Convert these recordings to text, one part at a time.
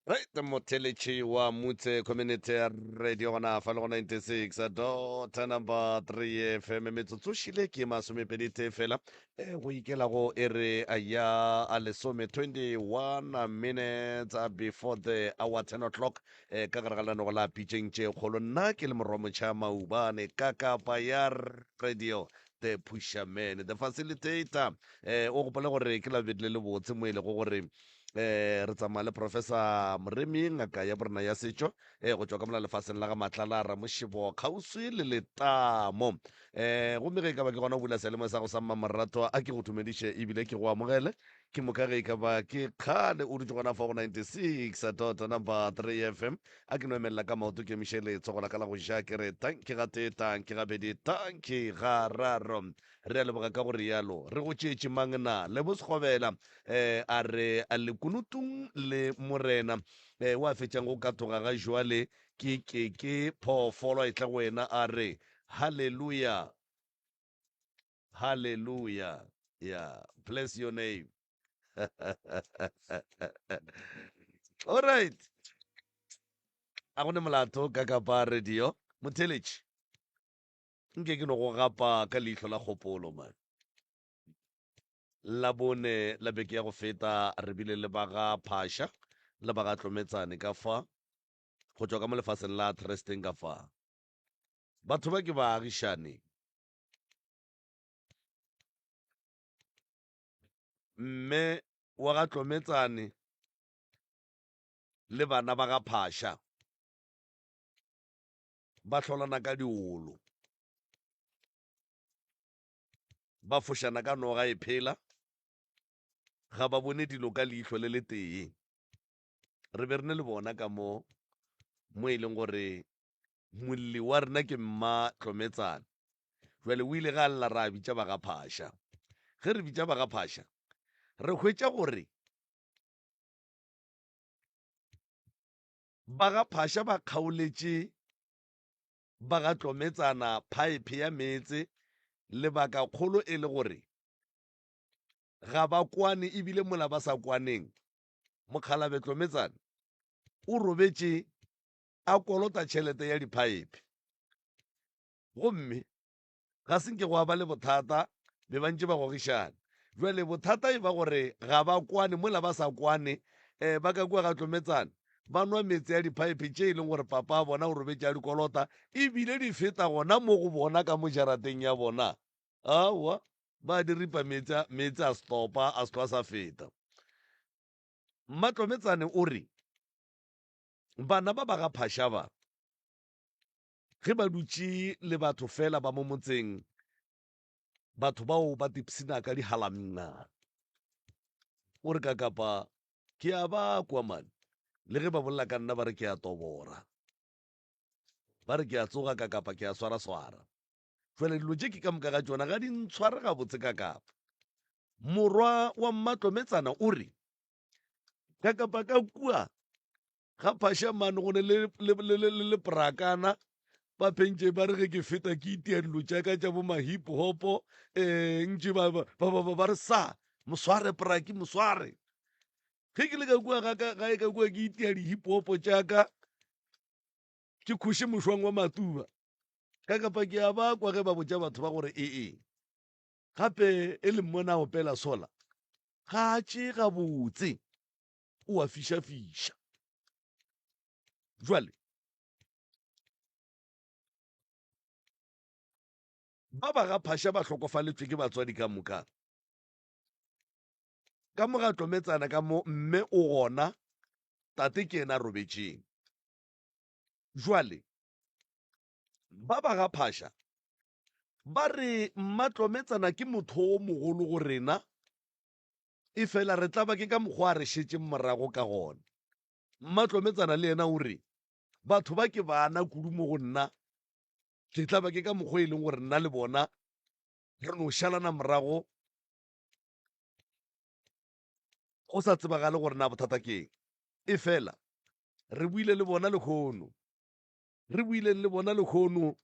Right, motheletši wa Mutse Community Radio gona fa le go 96 dot number 3 FM metsotso šile ke masomepedi tee fela e go ikela go ere ya a lesome 21 minutes before the hour 10 o'clock e ka gare ga lenanego la pitšeng tše kgolo nna ke le morwa motšha maubane ka kapa ya radio the pusherman the facilitator eh o gopole gore ke labedi le lebotse mo e lego gore eh re tsamaya le professor Moremi ngaka ya borena ya setšo eh go tšwa ka mola lefaseng la ga Matlala Ramošebo kgauswi le letamo eh gomme ge e ka ba ke gona o bula seyalemoya sa go sa mmamoratwa a ke go tumediše ebile ke go amogele ke moka ge e ka ba ke kgale o dutše gona fa go 96 dot number 3 fm a ke no emelela ka maoto ke emiše letsogo la ka la go ja ke re tanki ga tee tanki gabedi tanki ga raro Re a leboga ka go realo. Re go tšeetše mang na? Lebo Sekgobela eh, a re lekunutung le morena eh, wa fetšang go katoga ga jwale ke ke ke phoofolo a etla go wena a re hallelujah hallelujah yeah bless your name all right a go ne molato ka kapa radio motheletši Nke ke no go gapa ka leihlo la kgopolo, man. Labone la beke ya go feta re bile le ba ga Phasha le ba ga Tlometsane ka fa, go tšwa ka mo lefaseng la Thresteng ka fa. Batho ba ke baagišani. Mme wa ga Tlometsane le bana ba ga Phasha. Ba hlolana ka diolo. Ba fošana ka noga e phela. Ga ba bone dilo ka leihlo le letee. Re be re ne le bona ka mo mo e leng gore molli wa rena ke mma Tlometsane. Jwale o ile ge a lla ra bitša ba ga Phasha. Ge re bitša ba ga Phasha re hwetša gore Ba ga Phasha ba kgaoletše ba ga Tlometsana phaephe ya meetse lebakakgolo e le gore ga ba kwane ebile mola ba sa kwaneng mokgalabe Tlometsane o robetše a kolota tšhelete ya diphaephe gomme Ga se nke gwa ba le bothata, be ba ntše ba gogišana. Bjale bothata e ba gore ga ba kwane, mola ba sa kwane, um ba ka kua ga Tlometsane ba nwa meetse a diphaephe tše e leng gore papa a bona o robetše a di kolota, ebile di feta gona mo go bona ka mo jarateng ya bona. Aowa, ba di ripa meetse a, meetse a stopa, a se hlwa sa feta. Mmatlometsane o re, Bana ba ba ga Phasha ba, Ge ba dutše le batho feela ba mo motseng, batho bao ba tipshina ka dihalamna. O re kakapa, Ke a ba kwa man, le ge ba bolela ka nna ba re ke a tobora. Ba re ke a tsoga kakapa ke a swaraswara. Jwale dilo tše ke ka moka ga tšona ga di ntshware gabotse kakapa. Morwa wa Mmatlometsana o re, Kakapa ka kua Ga Phasha mane go ne le, le, le, le, le leprakana ba phentše ba re ge ke feta ke itia dilo tša ka tša bo ma-hip hopo um ntše ba, ba, ba, ba, ba re sa mosware praki mosware ge ke le ka kua ga ka gae ka kua ke itia di-hip hopo tša ka ke khoše mošwang wa matuba ka kapa ke a ba kwa ge ba botša batho ba gore ee gape e le mmona opela sola ga a tše gabotse o a fišafiša. Jwale ba ba ga Phasha ba hlokofaletšwe ke batswadi ka moka. Ka mo ga Tlometsana ka mo mme o gona, tate ke yena a robetšeng. Jwale ba ba ga Phasha ba re Mmatlometsana ke motho o mogolo go rena, Efela re tla ba ke ka mokgwa a re šetšeng morago ka gona. Mmatlometsana le yena o re, Batho ba ke bana kudu mo go nna, ke tla ba ke ka mokgwa e leng gore nna le bona re no šalana morago go sa tsebagale gore na bothata ke eng. Efela re buile le bona lehono, re buileng le bona lehono,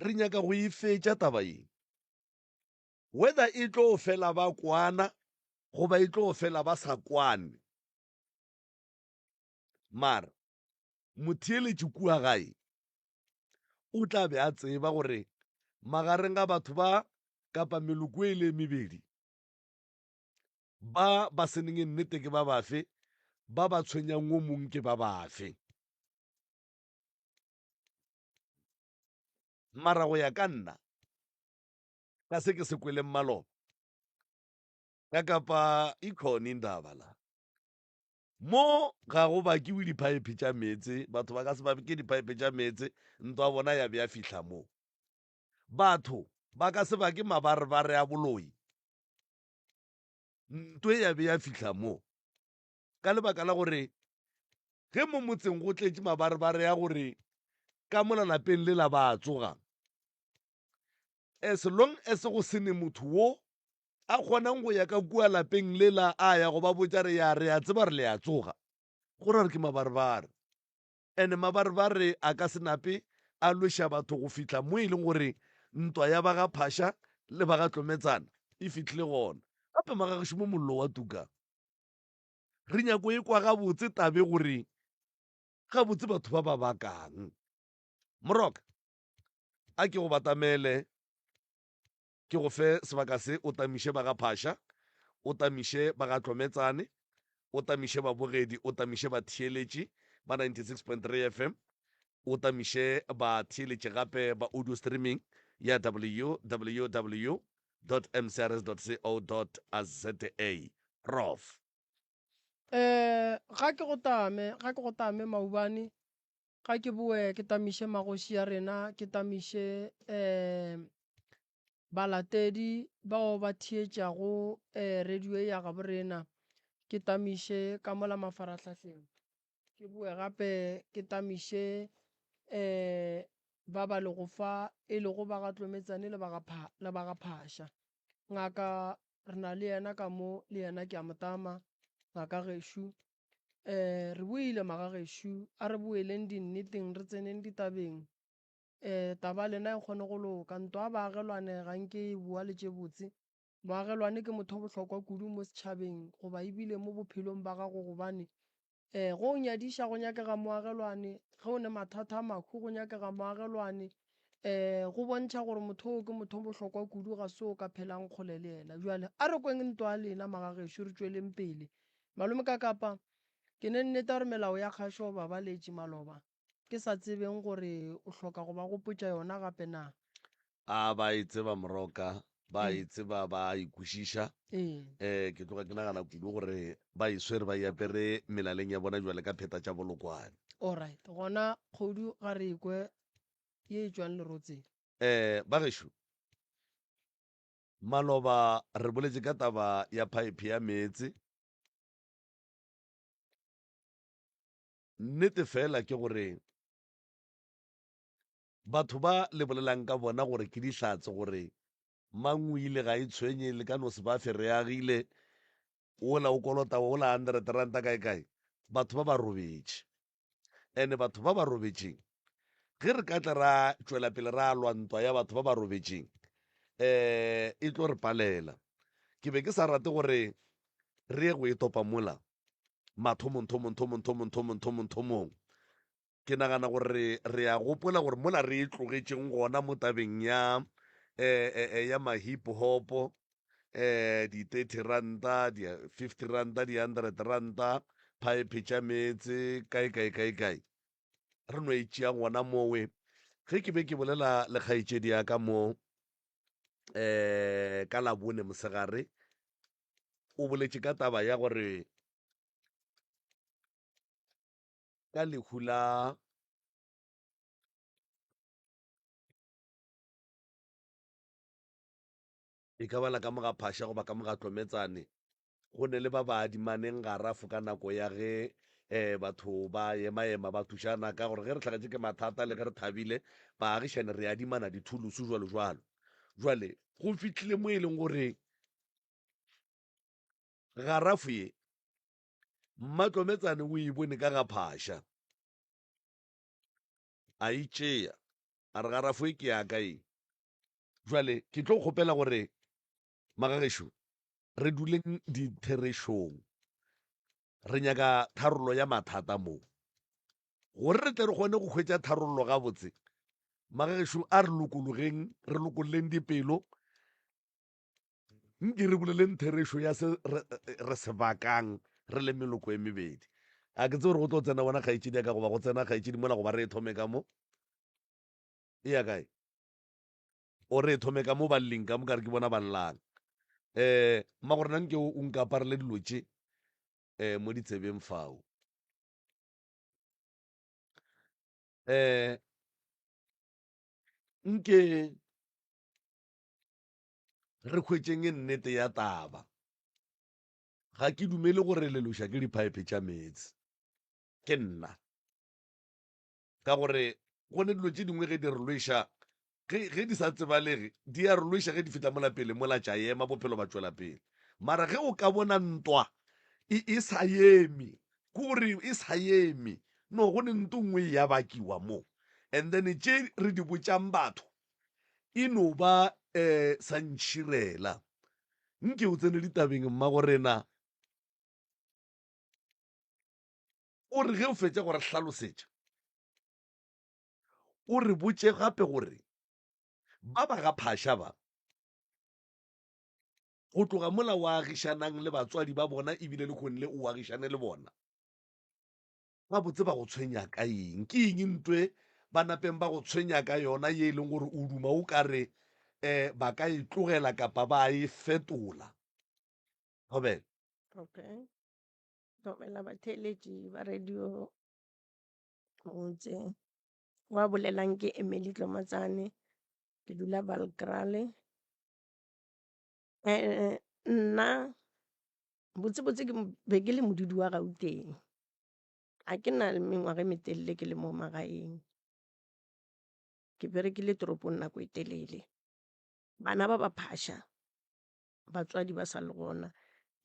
re nyaka go e fetša taba ye. Whether e tlo fela ba kwana goba e tlo fela ba sa kwane. Mara motheeletši kua gae o tla be a tseba gore magareng ga batho ba kapa meloko e le e mebedi ba ba se neng nnete ke ba bafe, ba ba tshwenyang o mong ke ba bafe. Mara go ya ka nna, ka se ke se kweleng maloba, ka kapa ikhona indaba la. Mo ga go bakiwe diphaephe tša meetse, batho ba ka se bake diphaephe tša meetse, ntwa ya bona ya be ya fihla mo. Batho ba ka se bake mabarebare a boloi, ntwe ya be ya fihla mo. Ka lebaka la gore ge mo motseng go tletše mabarebare a gore ka mola lapeng lela ba a tsoga, as long as go se ne motho wo a kgonang go ya ka kua lapeng lela a ya go ba botša re ya re a tseba re le a tsoga, go ra re ke mabarebare. Ene mabarebare a ka se nape a lweša batho go fihla mo e leng gore ntwa ya ba ga Phasha le ba ga Tlometsana e fihlile gona. Gape magagešo mo mollo wa tuka. Re nyako e kwa gabotse tabe gore gabotse batho ba ba bakang. Moroka, a ke go batamele ke go fe sebaka se o tamiše ba ga Phasha, o tamiše ba ga Tlometsane, o tamiše babogedi, o tamiše batheeletši ba 96.3 FM, o tamiše batheeletši gape ba audio streaming ya www mcrs co za. Prof. Eh, ga ke go tame, ga ke go tame maubane, ga ke boe ke tamiše magoši a rena, ke tamiše eh, balatedi bao ba theetšago eh, radio ye ya gabo rena, ke tamiše ka mola mafarahlahleng. Ke boe gape ke tamiše eh, ba ba lego fa e lego ba ga Tlometsane le ba ga Pha, le ba ga Phasha. Ngaka re na le yena ka mo, le yena ke a mo tama, ngaka gešo. Um re boile magagešo, a re boeleng dinneteng, re tseneng ditabeng. Um taba lena e kgone go loka. Ntwa ya baagelwane ga nke e boa le tše botse. Moagelwane ke motho o bohlokwa kudu mo setšhabeng goba ebile mo bophelong ba gago gobane um ge o nyadiša go nyakega moagelwane, ge o ne mathata a mahu go nyakega moagelwane. Um go bontšha gore motho oo ke motho o bohlokwa kudu ga se o ka phelang kgole le yena. Bjale a re kweng ntwa ya lena magagešo re tšweleng pele. Malome Kakapa, ke ne nnete ya gore melao ya kgašo o babaletše maloba, ke sa tsebeng gore o hloka go ba gopotša yona gape na? A ba e tseba Moroka, ba e tseba, ba e kwešiša. Ee. Eh, ke tloga ke nagana kudu gore ba e swere ba e apere melaleng ya bona bjale ka pheta tša bolokwane. Alright, gona kgodu ga re ekwe ye e tšwang lerotseng. Eh, bagešo, maloba re boletše ka taba ya phaephe ya meetse. Nnete fela ke gore batho ba le bolelang ka bona gore ke dihlatse gore mang o ile ga e tshwenye le ka no se ba fe re agile ola o kolota ola hundred ranta kae kae batho ba ba robetše ene batho ba ba robetšeng ge re ka tla ra tšwela pele ra lwa ntwa ya batho ba ba robetšeng um e tlo re palela ke be ke sa rate gore re ye go e topa mola mathomong thomong thomong thomong thomong thomong thomong ke nagana gore re a gopola gore mola re e tlogetšeng gona mo tabeng ya eh, ya ma-hip hop eh di-30 ranta di-50 ranta di-100 ranta phaephe tša meetse kae kae kae kae re no e tšea gona mowe ge ke be ke bolela le kgaetšedi ya ka mo eh ka labone mosegare o boletše ka taba ya gore ka lehu la e ka ba la ka mo ga Phasha goba ka mo ga Tlometsane, go ne le ba ba adimaneng garafo ka nako ya ge um batho ba ema-ema ba thušana ka gore ge re hlagetše ke mathata le ge re thabile, baagišane re adimana dithulusu jwalo jwalo. Jwale go fihlile mo e leng gore garafo ye Mmatlometsane o e bone ka ga Phasha, a e tšea, a re garafo e ke ya ka e. Jwale ke tlo kgopela gore magagešo re duleng ditherešong. Re nyaka tharollo ya mathata mo. Gore re tle re kgone go hwetša tharollo gabotse, magagešo a re lokologeng, re lokolleng dipelo, nke re boleleng therešo ya se re, re se bakang re le meloko e mebedi. A ke tsebe gore go tlo tsena bona kgaetšedi ya ka goba go tsena kgaetšedi mola goba re e thome ka mo. E ya kae? O re e thome ka mo ba lleng ka mo ka re ke bona ba llang. Um mmagorena nke o nkaparele dilo tše um mo ditsebeng fao. Um nke re hwetšeng nnete ya taba. Ga ke dumele gore leloša ke diphaephe tša meetse. Ke nna. Ka gore go ne dilo tše dingwe ge di re lweša, ge, ge di sa tsebalege, di a re lweša ge di fihla mola pele, mola tša ema, bophelo ba tšwela pele. Mara ge o ka bona ntwa e, e sa eme, ke gore e sa eme, no, go ne nto nngwe e ya bakiwa mo. And then tše re di botšang batho, e no ba um sa ntšhirela. Nke o tsene ditabeng mmagorena. O re ge o fetša go re hlalosetša, o re botše gape gore ba ba ga Phasha ba, go tloga mola o agišanang le batswadi ba bona ebile lehono le o agišane le bona, Gabotse ba go tshwenya ka eng? Ke eng ntwe ba napeng ba go tshwenya ka yona ye e leng gore o duma o ka re um ba ka e tlogela kapa ba e fetola? Thobela. Okay. Thobela batheeletši ba radio motse. Wa bolelang ke Emily Tlomatsane. Ke dula Valkraal. Eh nna botsebotse ke be ke le modudi wa Gauteng. Ga ke na le mengwaga e metelele ke le mo magaeng. Ke berekile toropong nako e telele. Bana ba ba phasha, batswadi ba sa le gona,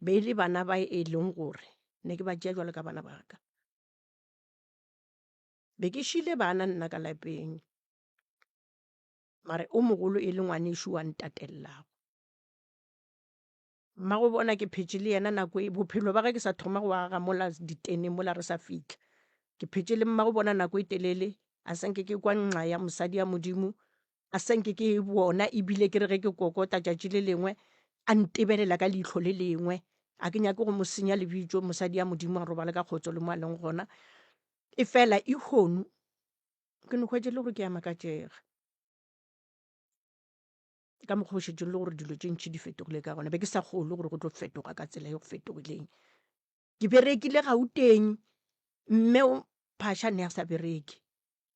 be e le bana ba e leng gore ne ke ba tšea jwalo ka bana ba ka. Be ke šile bana nna ka lapeng, mare o mogolo e le ngwanešu wa ntatelelago. Mmagobona ke phetše le yena nako e, bophelo ba ge ke sa thoma go aga mola diteneng mola re sa fihla. Ke phetše le mmagobona nako e telele, a sa nke ke kwa nxa ya mosadi ya Modimo, a sa nke ke e bona ebile ke re ge ke kokota tšatši le lengwe a ntebelela ka leihlo le lengwe. A ke nyake go mo senya lebitso, mosadi ya Modimo a robale ka kgotso le mo a leng gona. Efela ihono ke no hwetše le gore ke a makatšega. Ka mokgwa o šetše le gore dilo tše ntši di fetogile ka gona, be ke sa kgolwe gore go tlo fetoga ka tsela ye go fetogileng. Ke berekile Gauteng, mme Phasha ne a sa bereke,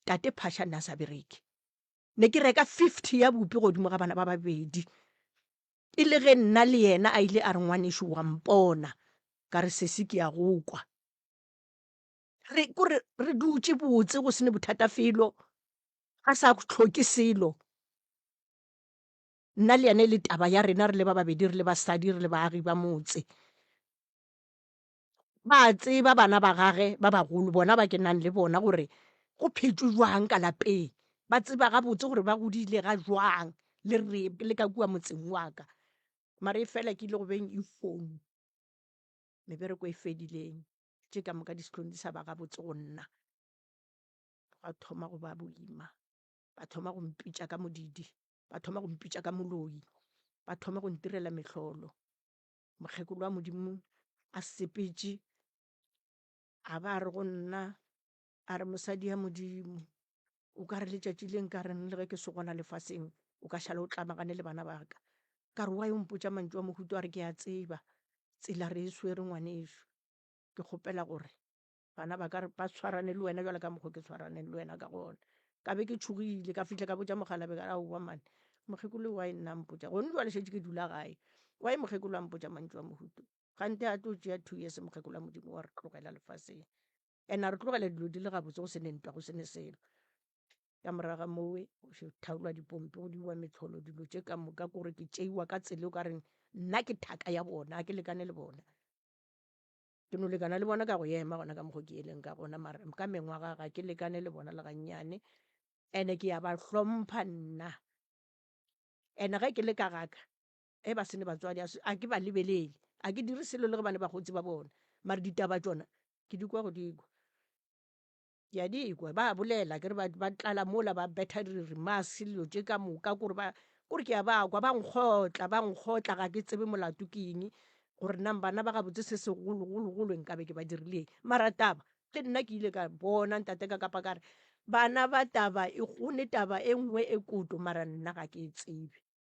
tate Phasha ne a sa bereke. Ne ke reka 50 ya bupi godimo ga bana ba babedi, e le ge nna le yena a ile a re ngwanešu wa mpona, ka re sesi ke a go kwa. Re kore re dutše botse go se ne bothata felo, a sa hloke selo. Nna le yena e le taba ya rena re le ba babedi, re le basadi, re le baagi ba motse. Ba tseba bana ba gage ba bagolo, bona ba ke nang le bona, gore go phetšwe jwang ka lapeng. Ba tseba gabotse gore ba godile ga jwang le re le ka kua motseng wa ka. Mara efela ke ile go beng ifounu, mebereko e fedileng, tše ka moka di se hlong di sa ba gabotse go nna. Gwa thoma go ba boima. Ba thoma go mpitša ka modidi, ba thoma go mpitša ka moloi, ba thoma go ntirela mehlolo. Mokgekolo wa Modimo a sepetše, a ba a re go nna, a re mosadi ya Modimo, o ka re letšatši le nka reng le ge ke se gona lefaseng, o ka šala o tlamagane le bana ba ka. Ka re why o mpotša mantšu a mohuta wo, a re ke a tseba tsela re e swere ngwanešu. Ke kgopela gore Bana ba ka re ba tshwarane le wena bjalo ka mokgo ke tshwaraneng le wena ka gona. Ka be ke tšhogile, ka fihla ka botša mokgalabje ka re, Aowa man, mokgekolo why nna a mpotša? Gone jwale šetše ke dula gae, why mokgekolo a mpotša mantšu a mohuto? Kganthe a tlo tšea 2 years mokgekolo wa Modimo wa re tlogela lefaseng. And a re tlogela dilo di le gabotse, go se ne ntwa, go se ne selo. Ka morago ga mowe, go thaolwa dipompi, go diwa mehlolo, dilo tše ka moka, ke gore ke tšeiwa ka tsela e o ka reng nna ke thaka ya bona, ga ke lekane le bona. Ke no lekana le bona ka go ema gona ka mokgo ke eleng ka gona, mara ka mengwaga ga ke lekane le bona le gannyane. And-e ke ya ba hlompha nna. And-e ge ke le ka ga ka, ge ba se ne batswadi a ke ba lebelele, a ke dire selo le ge ba ne bakgotsi ba bona, mara ditaba tšona ke di kwa go di kwa. Ke a di kwa, ba bolela ke re ba, ba tlala mola ba betha di-remarks le dilo tše ka moka kore ba, kore ke a ba kwa ba nkgotla, ba nkgotla ga ke tsebe molato ke eng gore nang bana ba gabotse se segologologolo nkabe ke ba dirile eng. Mara taba le nna ke ile ka bona ntate ka kapa ka re bana ba taba e gone taba e nngwe e koto mara nna ga ke e tsebe.